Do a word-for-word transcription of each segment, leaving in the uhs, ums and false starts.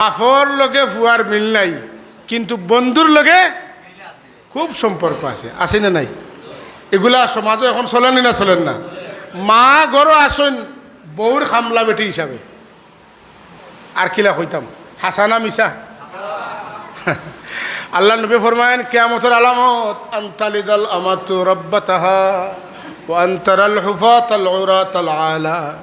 বাফর লগে ফুয়ার মিল নাই, কিন্তু বন্ধুর লগে খুব সম্পর্ক আছে, আছে না নাই? এগুলা সমাজো এখন চলেনি না চলের না? মা ঘরো আছইন বউর খামলা বেটি হিসাবে। আর কিলা কইতাম, হাছা না মিছা? আল্লার নবী ফরমাইন, কিয়ামতর আলামত, আন তালিদাল আমাতু রাব্বাতাহা, ওয়া আন তারাল হুফাতাল উরাতাল আলা,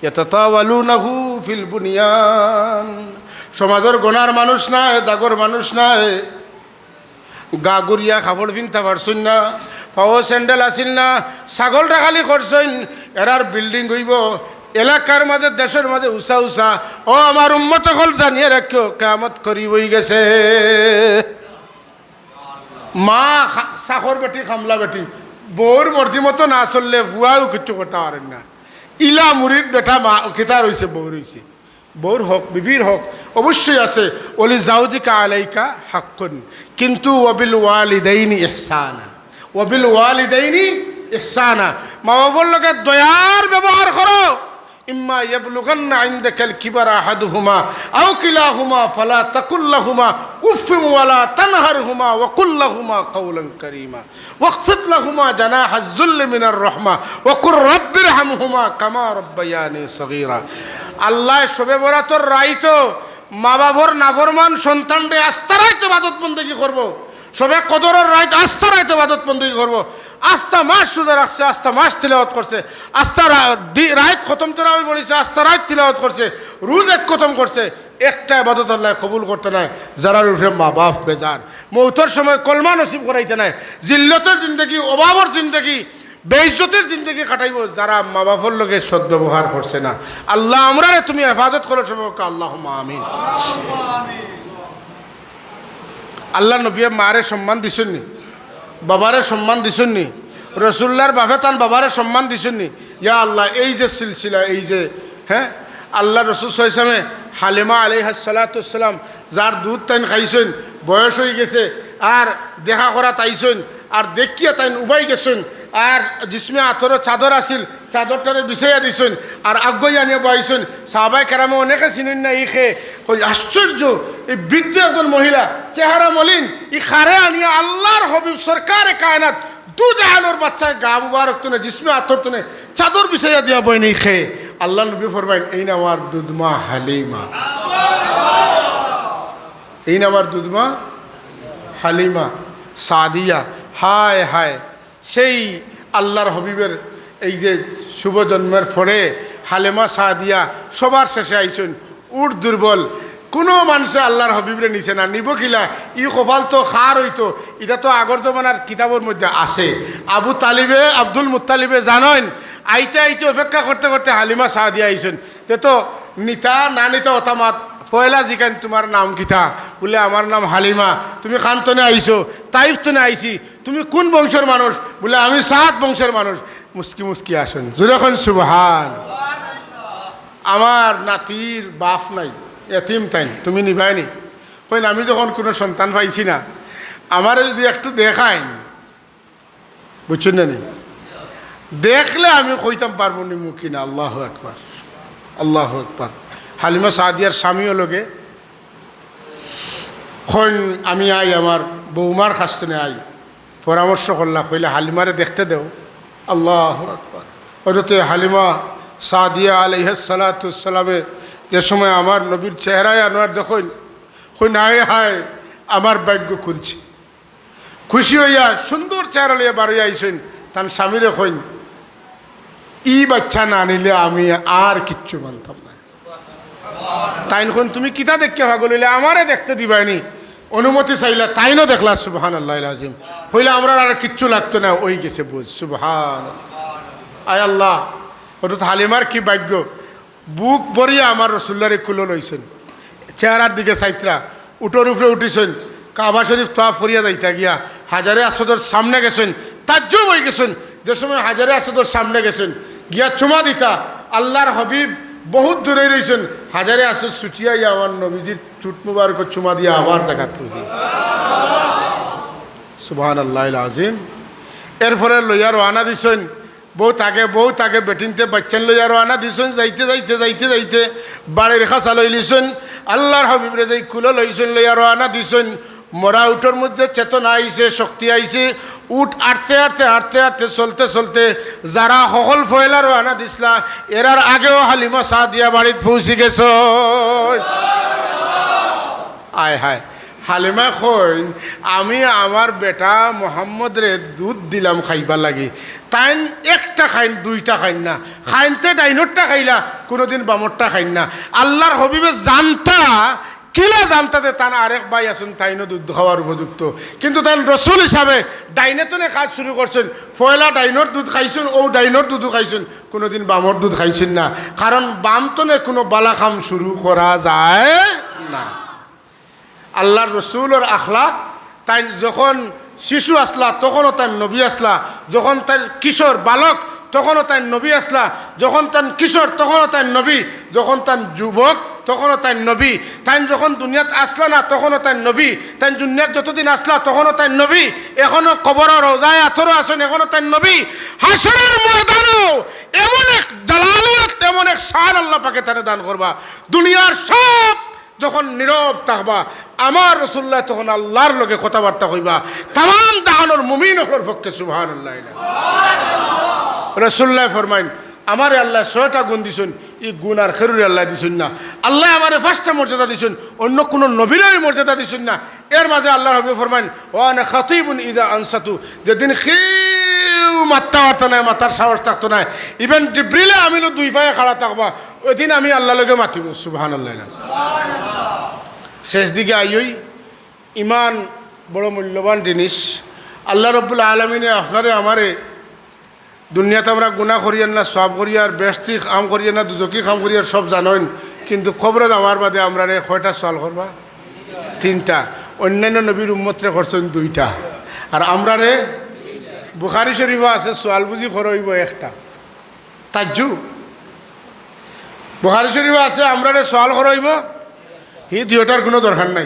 ইয়াতাতাওয়ালুনাহু ফিল বুনিয়ান। সমাজর গোনার মানুষ নায়, দাগর মানুষ নায়, গা গুরিয়া কাপড় পিনতা পারছইন না, পাও স্যান্ডেল আছিল না, ছাগল রাখালি করছইন, এরার বিল্ডিং অইবো এলাকার মাঝে, দেশর মাঝে উচা উচা। ও আমার উম্মত অকল, জানিয়া রাখিও, কিয়ামত করিব অইগেছে। মা খা-, চাকর বেটি, খামলা বেটি, বউর মর্জি মতো না চললে ফুয়াও কিচ্ছু করতা পারইন না। ইলা মুরিদ বেটা মা কিতার অইছে, বউর অইছে। বউর হক, বিবির হক অবশ্যই আছে। ওয়ালি জাউজিকা আলাইকা হাক্কুন, কিন্তু ওয়াবিল ওয়ালিদাইনি ইহসানা, ওয়াবিল ওয়ালিদাইনি ইহসানা, মা বাবার লগে দয়ার ব্যবহার করো। ইম্মা ইয়াবলুগান্না ইনদাকাল কিবারা আহাদুহুমা আও কিলাহুমা ফালা তাকুল লাহুমা উফফিন ওয়ালা তানহারহুমা ওয়া কুল লাহুমা কাওলান কারীমা। ওয়াখফিদ লাহুমা জানাহাজ যুল্লি মিনার রাহমা ওয়া কুর রাব্বিরহামহুমা কামা রাব্বায়ানি সগীরা। আল্লায় শবে বরাতর রাইতো মা বাফর নাফরমান সন্তানরে আস্তা রাইত ইবাদত বন্দেগি করবো। শবে কদরর রাইত আস্তা রাইত ইবাদত বন্দেগি করবো। আস্তা মাস রোজা রাখছে, আস্তা মাস তিলাওয়াত করছে, আস্তা রা-, দি-, রাইত খতম তেরাবি পড়ছে, আস্তা রাইত তিলাওয়াত করছে, রোজ এক খতম করছে, একটা ইবাদত আল্লায় কবুল করতা নায়, যারার উপরে মা বাফ বেজার। মৌতর সময় কলমা নসিব করাইতা নায়, জিল্লতর জিন্দেগি, অভাবর জিন্দেগি, বেইজ্জতির জিন্দেগি কাটাইবো, যারা মা বাফর লগে সদ্ব্যবহার করছে না। আল্লাহ, আমরারে তুমি হেফাজত করো, সবে কউক্কা আল্লাহুম্মা আমিন। আল্লার নবীয়ে মারে সম্মান দিছইন নি? বাবারে সম্মান দিছইন নি? রসুল্লার বাফে তান বাবারে সম্মান দিছইন নি? ইয়া আল্লাহ, এই যে সিলসিলা, এই যে, হ্যাঁ, আল্লার রসুল সাল্লাল্লাহু আলাইহি ওয়াসাল্লামে হালিমা আলাইহাস সালাতু ওয়াস সালাম, যার দুধ তাইন খাইছইন, বয়স অইগেছে, আর দেখা করাত আইছইন, আর দেখিয়া তাইন উবাই গেছইন, আর জিসমে আতরো চাদর আছিল, চাদরটারে বিছাইয়া দিছইন, আর আগুয়াই আনিয়া বওয়াইছইন। সাহাবায়ে কেরামে অনেকে চিনইন না, ই কে? কই, আশ্চর্য, এই বৃদ্ধ একজন মহিলা, চেহারা মলিন, ই কারে আনিয়া আল্লার হাবিব সরকারে কায়নাত, দু জাহানর বাদশায় গা মুবারক তনে, জিসমে আতর তনে, চাদর বিছাইয়া দিয়া বওয়াইন, ই কে? আল্লার নবী ফরমাইন, এইন আমার দুধমা হালিমা। এইন আমার দুধমা হালিমা সাদিয়া। হায় হায়, সেই আল্লার হাবিবের এই যে শুভ জন্মের পরে হালিমা সাদিয়া সবার শেষে আইছইন, উঠ দুর্বল। কুনু মানষে আল্লার হাবিবরে নিছে না, নিবো কিলা? ই কপাল তো কার অইতো, ইটা তো আগর জমানার কিতাবর মধ্যে আছে। আবু তালিবে, আব্দুল মুত্তালিবে জানইন, আইতে আইতে অপেক্ষা করতে করতে হালিমা সাদিয়া আইছইন। তে তো নিতা না নিতা অতা মাত, পয়লা জিকাইন, "তুমার নাম কিতা?" বুলে, "আমার নাম হালিমা।" "তুমি কান তনে আইছো?" "তাইফ তনে আইছি।" "তুমি কুন বংশর মানুষ?" বুলে, "আমি সাদ বংশর মানুষ।" মুস্কি মুস্কি হাসইন, জোরে কইন সুবহান। "আমার নাতির বাফ নাই, এতিম তাইন, তুমি নিবায়নি?" কইন, "আমি যখন কুনু সন্তান পাইছি না, আমারে যুদি একটু দেখাইন, বুঝছইন না নি? দেখলে আমি কইতাম পারমু নিমু কিনা।" আল্লাহু আকবার, আল্লাহু আকবার। হালিমা সাদিয়ার স্বামীও লগে। কইন, "আমি আই, আমার বৌমার কাছ তনে আই।" পরামর্শ করলা, কইলা, "হালিমারে দেখতে দেও।" আল্লাহু আকবার। হযরতে হালিমা সাদিয়া আলাইহাস সালাতু ওয়াস সালামে যে সময় আমার নবীর চেহারায় আনোয়ার দেখইন, কইন, "হায় হায়, আমার ভাগ্য খুলছে।" খুশি অইয়া সুন্দর চেহারা লইয়া বারইয়া আইছইন, তান স্বামীরে কইন, "ই বাচ্চা না নিলে আমি আর কিচ্ছু মানতাম না।" তাইন কইন, "তুমি কিতা দেখিয়া পাগল অইলে? আমারে দেখতে দিবায়নি।" অনুমতি চাইলা, তাইনও দেখলা, সুবহানাল্লাহিল আজিম। কইলা, "আমরার আর কিচ্ছু লাগতো না, অইগেছে বুঝ।" সুবহান। আয় আল্লাহ, হযরত হালিমার কি ভাগ্য। বুক ভরিয়া আমার রসুল্লারে কুলো লইছইন, চেহারার দিকে চাইতরা, উটর উপরে উঠিছইন, কাবা শরীফ তওয়াফ করিয়া যাইতা গিয়া হাজারে আসওয়াদর সামনে গেছইন, তাজ্জুব অইগেছইন। যে সময় হাজারে আসওয়াদর সামনে গেছইন, গিয়া চুমা দিতা, আল্লার হাবিব বহুত দূরে রইছইন, হাজারে আসওয়াদ ছুটিয়া আইয়া আমার নবীজির চুট মুবারকো চুমা দিয়া আবার জাগাত পৌঁছিছইন। সুবহানাল্লাহিল আজিম। এরপরে লইয়া রওয়ানা দিছইন, বহুত আগে, বহুত আগে বেটিন্তে বাইচ্চাইন লইয়া রওয়ানা দিছইন। যাইতে, যাইতে, যাইতে, যাইতে বাড়ির কাছা লইলিছইন। আল্লাহর হাবিবরে যেই কুলো লইছইন, লইয়া রওয়ানা দিছইন, মরা উটর মধ্যে চেতনা আইছে, শক্তি আইছে, উট আটতে আটতে, আটতে আটতে, চলতে চলতে যারা হকল পয়লা রওয়ানা দিছলা, এরার আগেও হালিমা সাদিয়া বাড়িত পৌঁছি গেছইন। আয় হায়, হালিমায় কইন, "আমি আমার বেটা মোহাম্মদরে দুধ দিলাম খাইবার লাগি, তাইন একটা খাইন, দুইটা খাইন না, খাইনতে ডাইনরটা খাইলা, কুনুদিন বামরটা খাইন না।" আল্লাহর হাবিবে জানতা, কিলা জানতা যে তান আরেক ভাই আছইন, তাইনও দুধ খাওয়ার উপযুক্ত, কিন্তু তাইন রসুল হিসাবে ডাইনে তনে কাজ শুরু করছইন, পয়লা ডাইনর দুধ খাইছইন, অউ ডাইনর দুধও খাইছইন, কুনুদিন বামর দুধ খাইছইন না, কারণ বাম তনে কুনু বালা কাম শুরু করা যায় না। আল্লাহর রসুলর আখলাক, তাইন যখন শিশু আছলা তখনও তাইন নবী আছলা, যখন তাইন কিশোর বালক তখনও তাইন নবী আছলা, যখন তাইন কিশোর তখনও তাইন নবী, যখন তাইন যুবক তখনও তাইন নবী, তাইন যখন দুনিয়াত আছলা না তখনও তাইন নবী, তাইন দুনিয়াত যতদিন আছলা তখনও তাইন নবী, এখনো কবরর রওজায়ে আতহারো আছইন, এখনো তাইন নবী। হাশরর ময়দানো এমন এক জালালিয়ত, এমন এক শান আল্লাহ পাকে তানে দান করবা, দুনিয়ার সব যখন নীরব থাকবা, আমার রাসূলুল্লাহ তখন আল্লাহর লগে কথাবার্তা কইবা, তামাম জাহানর মুমিন অকলর পক্ষে। সুবহানাল্লাহ। রাসূলুল্লাহ ফরমাইন, "আমারে আল্লায় ছয়টা গুণ দিছইন, ই গুণ আর কেউরে আল্লায় দিছইন না। আল্লায় আমারে পাঁচটা মর্যাদা দিছইন, অন্য কুনু নবীরে ই মর্যাদা দিছইন না।" এর মাঝে আল্লাহর হাবিবে ফরমাইন, "ওয়া আনা খাতিবুন ইযা আনসাতু", যেদিন কেউ মাততা পারতা নায়, মাতার সাহস থাকতো নায়, even জিব্রিলে আমিনও দুই পায়ে খাড়া থাকবা, ওই দিন আমি আল্লাহর লগে মাতিমু। সুবহানাল্লাহ। শেষ দিকে আইয়ই, ইমান বড় মূল্যবান জিনিস। আল্লাহ রব্বুল আলামিনে আপনারে আমারে, দুনিয়াত আমরা গুনাহ করিয়ার না সওয়াব করিয়ার, বেহেশতি কাম করিয়ার না দুজখি কাম করিয়ার, সব জানইন, কিন্তু কবরো যাওয়ার বাদে আমরারে কয়টা সওয়াল করবা? তিনটা। অন্যান্য নবীর উম্মতরে করছইন দুইটা, আর আমরারে, বুখারী শরীফো আছে, সওয়াল বুঝি করা অইবো একটা। তাজ্জুব। বুখারী শরীফো আছে, আমরারে সওয়াল করা অইবো, হি দুইটার কুনু দরকার নাই,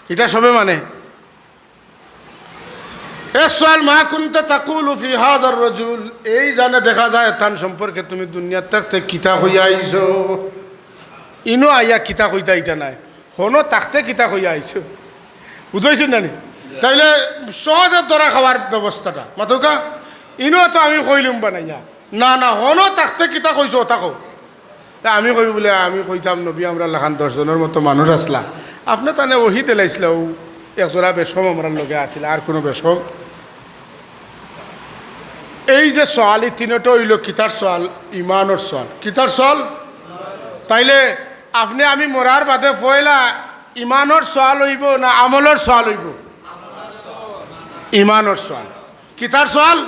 ইটা সবে মানে। এ সওয়াল, "মা কুনতা তাকুলু ফি হাযার রাজুল", এই জানে দেখা যায় তান সম্পর্কে তুমি দুনিয়াত থাকতে কিতা কইয়া আইছো, ইনো আইয়া কিতা কইতা ইটা নায়, হনো থাকতে কিতা কইয়া আইছো, বুঝাইছইন না নি? তাইলে সহজে ধরা খাওয়ার ব্যবস্থাটা মাতউক্কা, ইনো তো আমি কইলুম বানাইয়া, না, না, হনো থাকতে কিতা কইছো, ওটা কও। তে আমি কই বুলে, আমি কইতাম, নবী আমরার লাখান দশ জনর মতো মানুষ আছলা, আপনে তানে ওহী দিলাইছলা, অউ এক জোড়া বেশকম আমরার লগে আছিল, আর কুনু বেশকম। এই যে সওয়াল, ই তিনোটা অইলো কিতার সওয়াল? ইমানর সওয়াল। কিতার সওয়াল? তাইলে আপনে আমি মরার বাদে পয়লা ইমানর সওয়াল অইবো না আমলর সওয়াল অইবো? ইমানর সওয়াল। কিতার সওয়াল?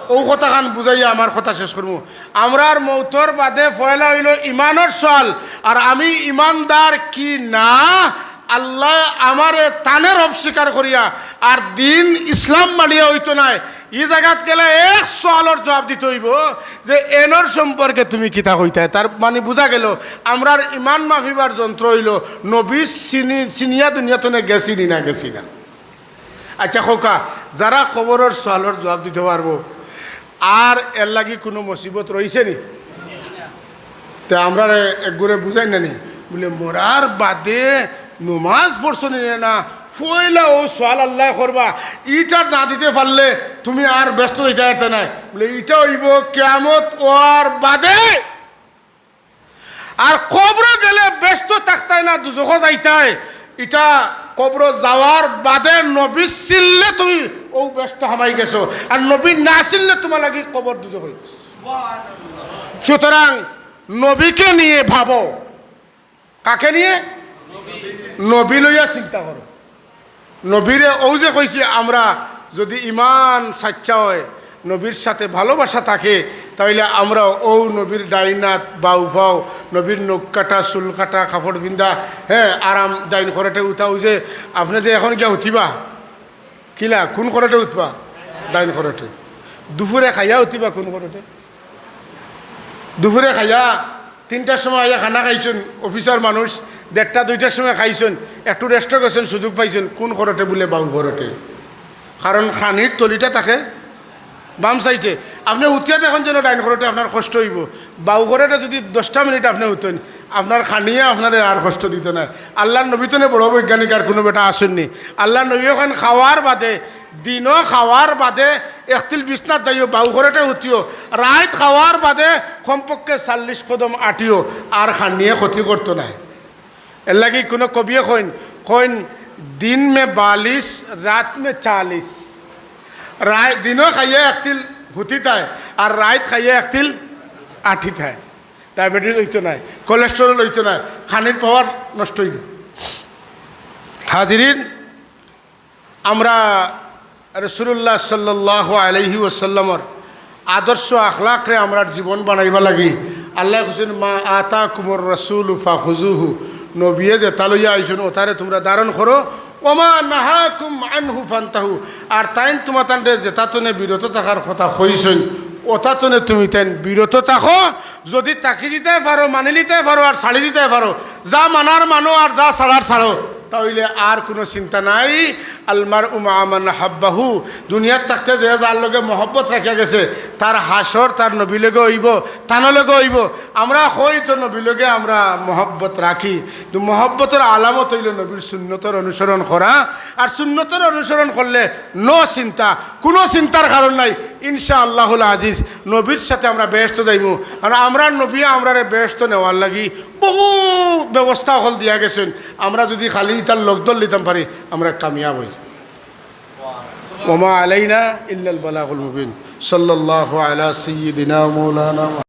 অউ কথাখান বুঝাইয়া আমার কথা শেষ করমু। আমরার মউতর বাদে পয়লা অইলো ইমানর সওয়াল, আর আমি ইমানদার কি না, আল্লায় আমারে তানে রব স্বীকার করিয়া, আর দিন ইসলাম মানিয়া অইতো নায়, ই জাগাত গেলে এক সওয়ালর জুয়াব দিতে অইবো যে এনর সম্পর্কে তুমি কিতা কইতায়। তার মানি বুঝা গেলো, আমরার ইমান মাপিবার যন্ত্র অইলো নবী চিনি-, চিনিয়া দুনিয়া তনে গেছি নি না গেছি না। আচ্ছা কউক্কা, যারা কবরর সওয়ালর জুয়াব দিতে পারবো, আর এর লাগি কুনু মুসিবত রইছে নি? তে আমরারে একগুরে বুঝাইন না নি? বুলে, মরার বাদে নমাজ পড়ছো নি না, পয়লা অউ সওয়াল আল্লায় করবা, ইটা না দিতে পারলে তুমি আর বেহেস্তো যাইতায় পারতায় নায়। বুলে, ইটা অইবো কিয়ামত অওয়ার বাদে। আর কবরো গেলে বেহেস্তো থাকতায় না, দুজখো যাইতায়। ইটা কবরো যাওয়ার বাদে নবী চিনলে তুমি অউ বেহেস্তো হামাই গেছো, আর নবী না চিনলে তুমার লাগি কবর দুজখ অইগেছে। সুতরাং নবীকে নিয়ে ভাবো। কাকে নিয়ে? নবী লইয়া চিন্তা করো। নবীরে অউ যে কইছি, আমরা যুদি ইমান সাচ্চা অয়, নবীর সাথে ভালোবাসা থাকে, তাইলে আমরা অউ নবীর ডাইন আত, বাউ পাও, নবীর নখ কাটা, চুল কাটা, কাপড় পিন্দা, হ্যাঁ, আরাম, ডাইন খরটে উঠা। অউ যে আপনে যে এখন গিয়া উঠিবা, কিলা, কুন খরটে উঠবা? ডাইন খরটে। দুপুরে খাইয়া উঠিবা কুন খরটে? দুপুরে খাইয়া তিনটার সময় আইয়া খানা খাইছইন, অফিসার মানুষ, দেড়টা দুইটার সময় খাইছইন, একটু রেস্টো গেছইন, সুযোগ পাইছইন, কুন খরটে? বুলে বাউ খরটে। কারণ খানির তলিটা থাকে বাম সাইডে। আপনে উঠিয়া দেখইন যেন ডাইন খরটে, আপনার কষ্ট অইবো। বাউ খরটে যুদি দশটা মিনিট আপনে উঠইন, আপনার খানিয়ে আপনারে আর কষ্ট দিত নায়। আল্লার নবী তনে বড় বৈজ্ঞানিক আর কুনু বেটা আছইন নি? আল্লার নবীয়ে কইন খাওয়ার বাদে, দিনো খাওয়ার বাদে একতিল বিছনাত যাইও, বাউ করেটে হুতিও, রাইত খাওয়ার বাদে কমপক্ষে চাল্লিশ কদম আটিও, আর খানিয়ে ক্ষতি করত নায়। এরলাগি কুনু কবিয়ে কইন, কইন, "দিন মে বালিশ, রাত মে চালিশ।" রাইত, দিনো খাইয়া একতিল হুতি থায়, আর রাইত খাইয়া একতিল আটি থায়। ডায়াবেটিস অইত নায়, কোলেস্টেরল অইত নায়, খানির পাওয়ার নষ্ট অইত। হাজিরিন, আমরা রাসূলুল্লাহ সাল্লাল্লাহু আলাইহি ওয়াসাল্লামর আদর্শ আখলাকরে আমরার জীবন বানাইবার লাগি আল্লায় কইছইন, "মা আতাকুমুর রাসূলু ফাখুযুহু।" নবিয়ে যেতা লইয়া আইছইন, ওতারে তুমরা ধারণ করো। "ওয়া মা নাহাকুম আনহু ফান্তাহু।" আর তাইন তুমাতানরে যেতা তনে বিরত থাকার কথা কইছইন, ওতা তনে তুমিতাইন বিরত থাকো। যুদি থাকি দিতায় পারো, মানি লিতায় পারো, আর ছাড়ি দিতায় পারো, যা মানার মানো আর যা ছাড়ার ছাড়ো, তা অইলে আর কুনু চিন্তা নাই। "আল মারউ মাআ মান আহাব্বাহু।" দুনিয়াত থাকতে যে যার লগে মহব্বত রাখিয়া গেছে, তার হাশর তার নবীর লগে অইবো, তান লগে অইবো। আমরা কই তো নবীর লগে আমরা মহব্বত রাখি, তো মহব্বতর আলামত অইলো নবীর সুন্নতর অনুসরণ করা, আর সুন্নতর অনুসরণ করলে no চিন্তা, কুনু চিন্তার কারণ নাই। ইনশাআল্লাহুল আজিজ নবীর সাথে আমরা বেহেশত যাইমু, আর আমরার নবীয়ে আমরারে বেহেশত নেওয়ার লাগি বহু ব্যবস্থা অকল দিয়া গেছইন। আমরা যুদি খালি ইতার লগ ধরলিতাম পারি, আমরা কামিয়াব অই। ওয়া মা আলাইনা ইল্লাল বালাগুল মুবিন। সাল্লাল্লাহু আলা সাইয়্যিদিনা ওয়া মাওলানা